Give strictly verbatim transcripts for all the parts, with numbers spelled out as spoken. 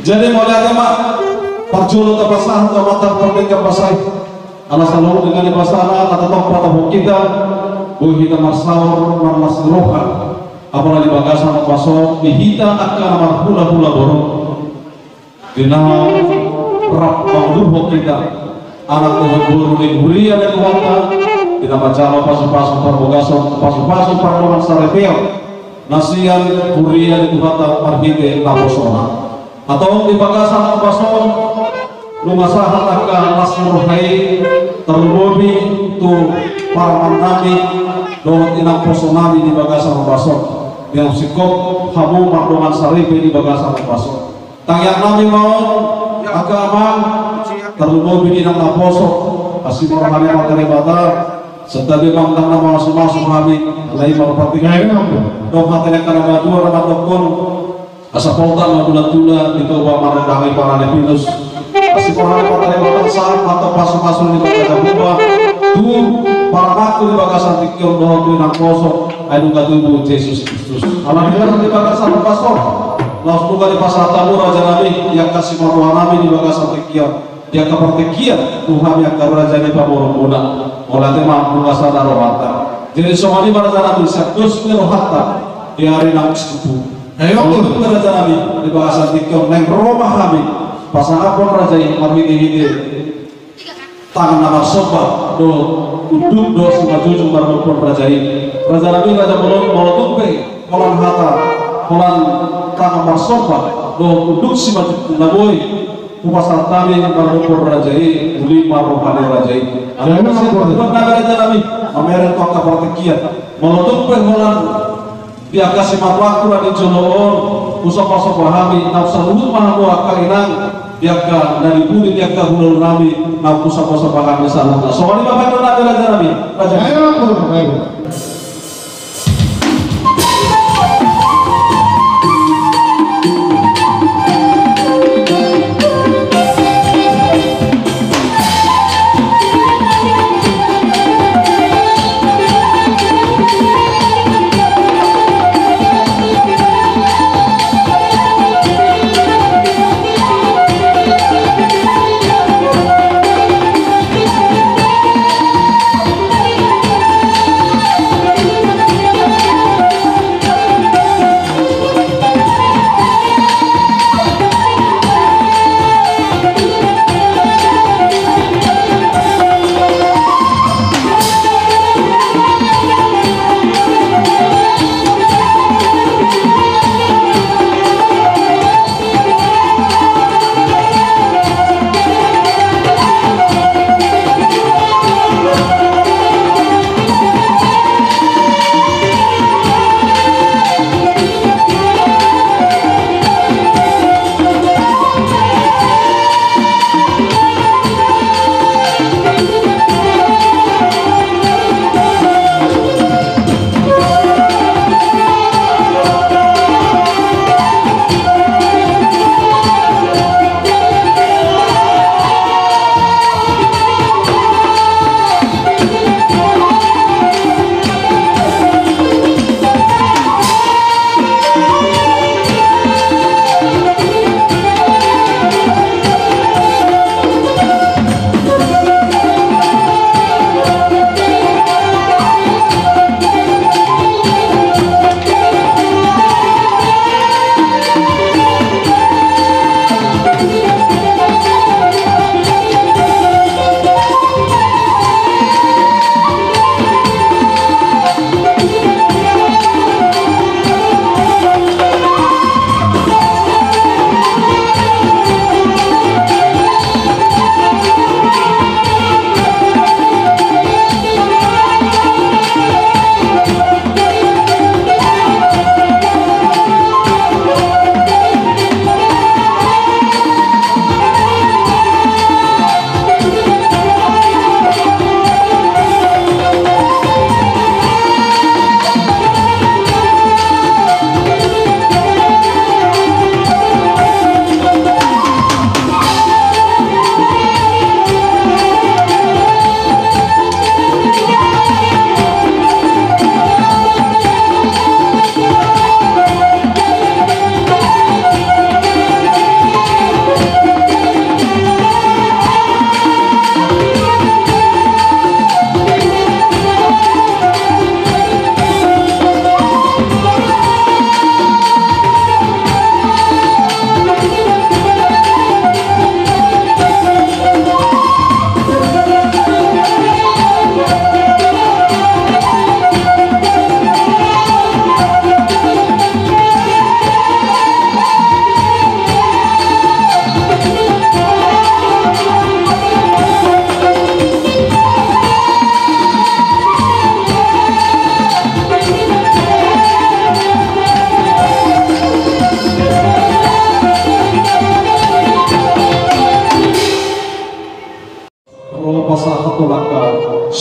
Jadi mauliate ma, parjolo tapasahat ma hata pardenggan basa i. Ala saluhut denggan ni basana na tongtong patophon hita, boi hita marsaor marlas ni roha. Apala di bagasan ombas on di hita angka na marhulahula boru, di na rap manguduhon hita anak dohot boru ni huria ni Tuhanta, di na manjalo pasupasu parbagason, pasupasu pardongan saripeon na sian huria ni Tuhanta marhite naposona. Antong di bagasan ombas on, nunga sahat angka las ni roha i, tarlumobi tu paramannami dohot inangposonami di bagasan ombas on. Dengan singkop hamu mardongan saripe di bagasan ombas on. Tangiangnami ma on, angka amang, tarlumobi di inang naposo, asi ma roha ni Amanta Debata, santabi ma ndang na mamasumasu hami, alai marpartingkian. Dong hata ni angka na matua na mandokkon, asa pauta ma bulan-bulan di Toba mardalangi para ni Pinus. Asi ma roha ni Amanta Debata, sahat ma antong pasupasu ni Amanta Debata tu paramangku di bagasan tingki on dohot tu inangposo, ai nunga tubu Jesus Kristus. Ala ni roha ni bagasan ombas on, laos nunga dipasahat hamu rajanami, di angka simatuanami di bagasan tingki on, di angka partingkian tu hami angka raja ni pamoruonmuna. Mauliate ma, nunga sada rohanta. Jadi songon i ma rajanami, sian dos ni rohanta di ari naung sumpu. Ayo, rajanami, di bagasan tingki on naeng ro ma hami pasahathon raja i marhitehite tangan na marsomba dohot unduk dohot simanjujung maradophon raja i. Rajanami, raja bolon, molo tung pe holan hata, holan tangan marsomba dohot unduk simanjujung na boi hupasahat hami maradophon raja i, uli ma roha ni raja i. Alai na sipatupaon nami, rajanami, mamereng tu angka partingkian. Molo tung pe holan di angka simatuangku na di jolo on husomba-somba hami, naung saluhut ma hamu angka inang, di angka na di pudi, di angka hulahula nami, naung husomba-somba hami saluhutna. Songon i ma bahenon nami, rajanami. Raja. Ayo, ayo.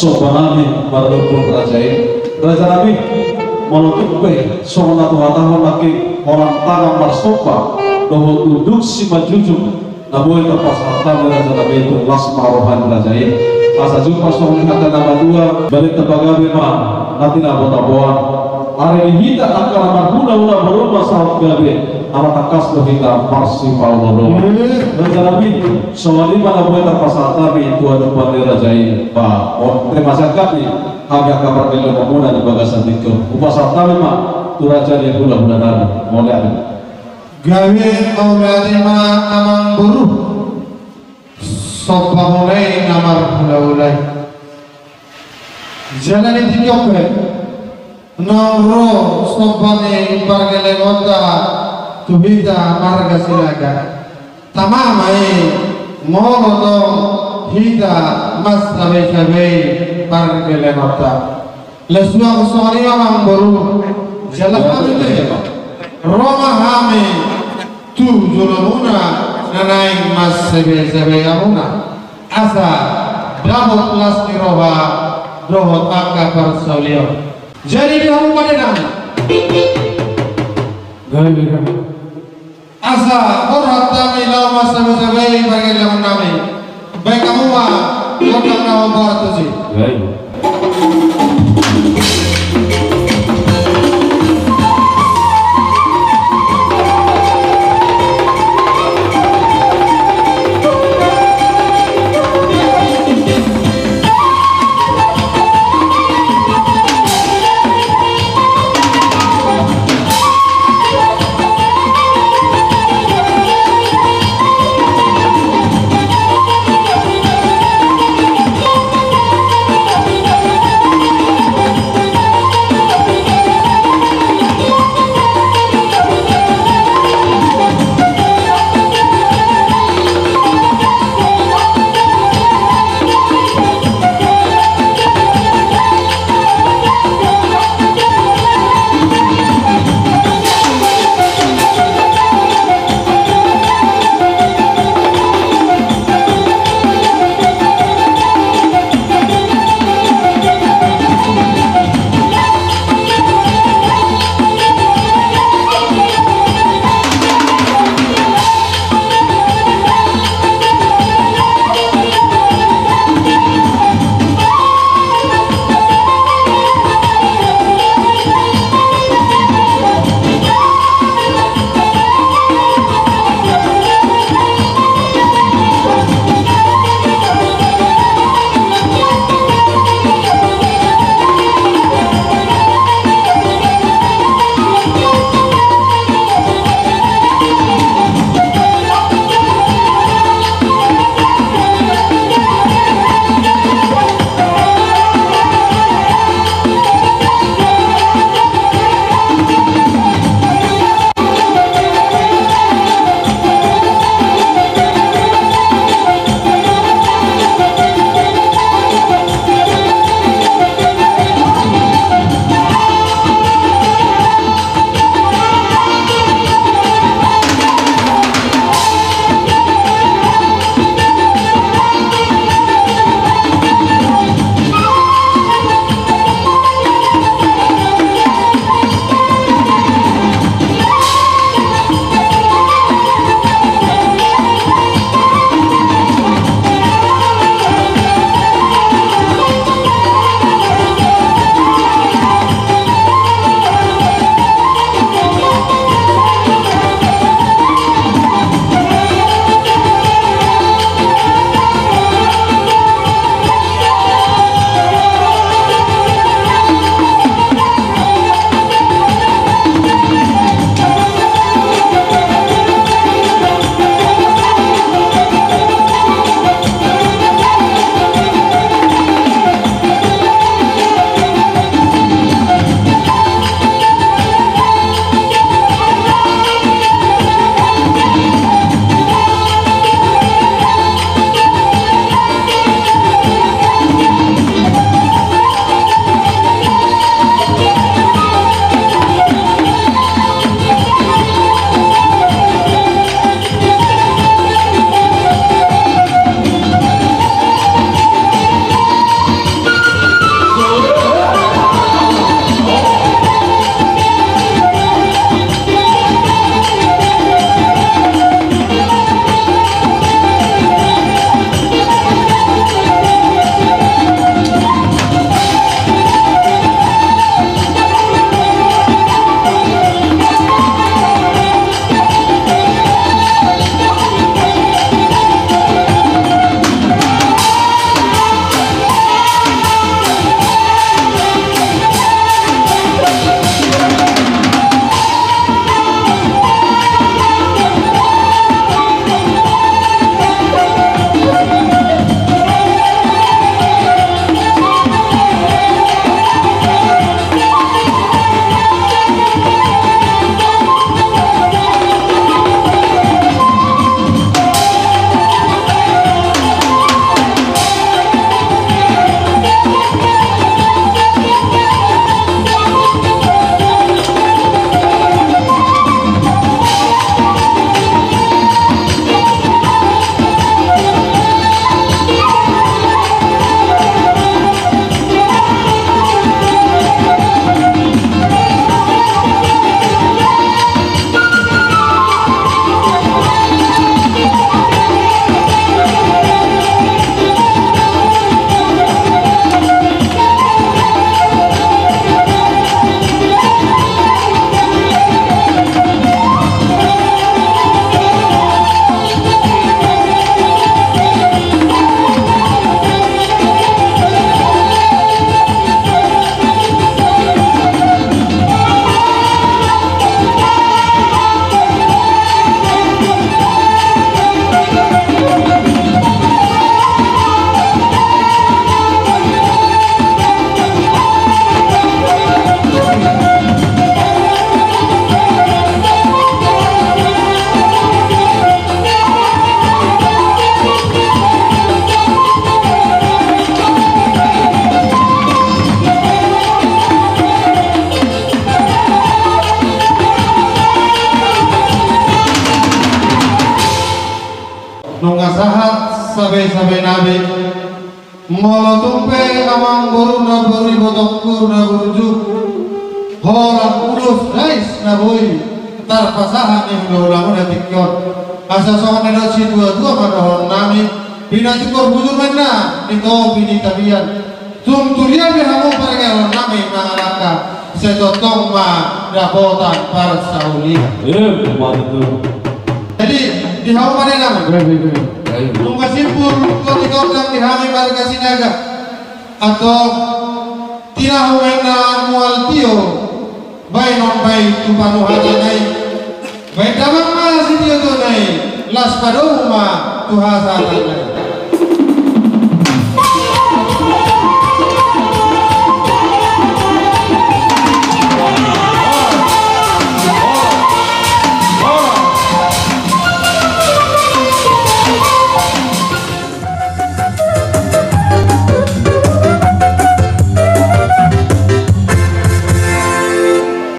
Somba nami marhobas raja i. Raja nami, molo tung pe songon na huhatahon nangkin, holan tangan marsomba dohot unduk simanjujung na boi tarpasahat hami raja nami, tung las ma roha ni raja i. Asa jumpang songon hata ni na matua, balintang pagabe ma na tinabotaboan. Ari di hita angka na marhulahula boru ma saut gabe, ala tangkas do hita marsipaolooloan. Raja nami, songon i ma na boi tarpasahat hami tu adopan ni raja i. Ba on, terima kasih hami, hami angka pargellengonmuna di bagasan tingki on. Hupasahat hami ma tu raja ni hulahula nami. Mauliate. Gabe mauliate ma amangboru. Somba mulai na marhulahula i. Jala di tingki on pe naung ro somba ni pargellengonta tu hita marga Sinaga. Tama ma i molo tong hita mansabesabei pargellengonta. Laos songon i ma amangboru, jala hami pe ro ma hami tu jolomuna na naeng mansabesabei hamuna, asa dapot las ni roha dohot angka parsaulian. Jadi di hamu pande nami. Gabe, gabe. Asa borhat hami laho mansabesabei pargellengon nami. Baen hamu ma gondang na hombar tusi. Gabe. Nunga sahat sabe-sabe nami. Molo tung pe amang boru na boru, ibotongku na burju, holan ulos rais na boi tarpasahat ni hula-hula muna tingki on. Asa songon na didok situa-tua ma dohonon nami: Pinatupa bujur ma inna, nitopi ni tapian. Tung tudia pe hamu parngoluon nami mangalangka, sai tongtong ma dapotan parsaulian. Jadi, di hamu ma inna. Nunga simpul, tua ni gondang di hami marga Sinaga. Antong, tinahu ma inna mual tio, baenon baen tu panuhatanna i. Baen damang ma sitiotio na i, las padomu ma tu hasahatanna i.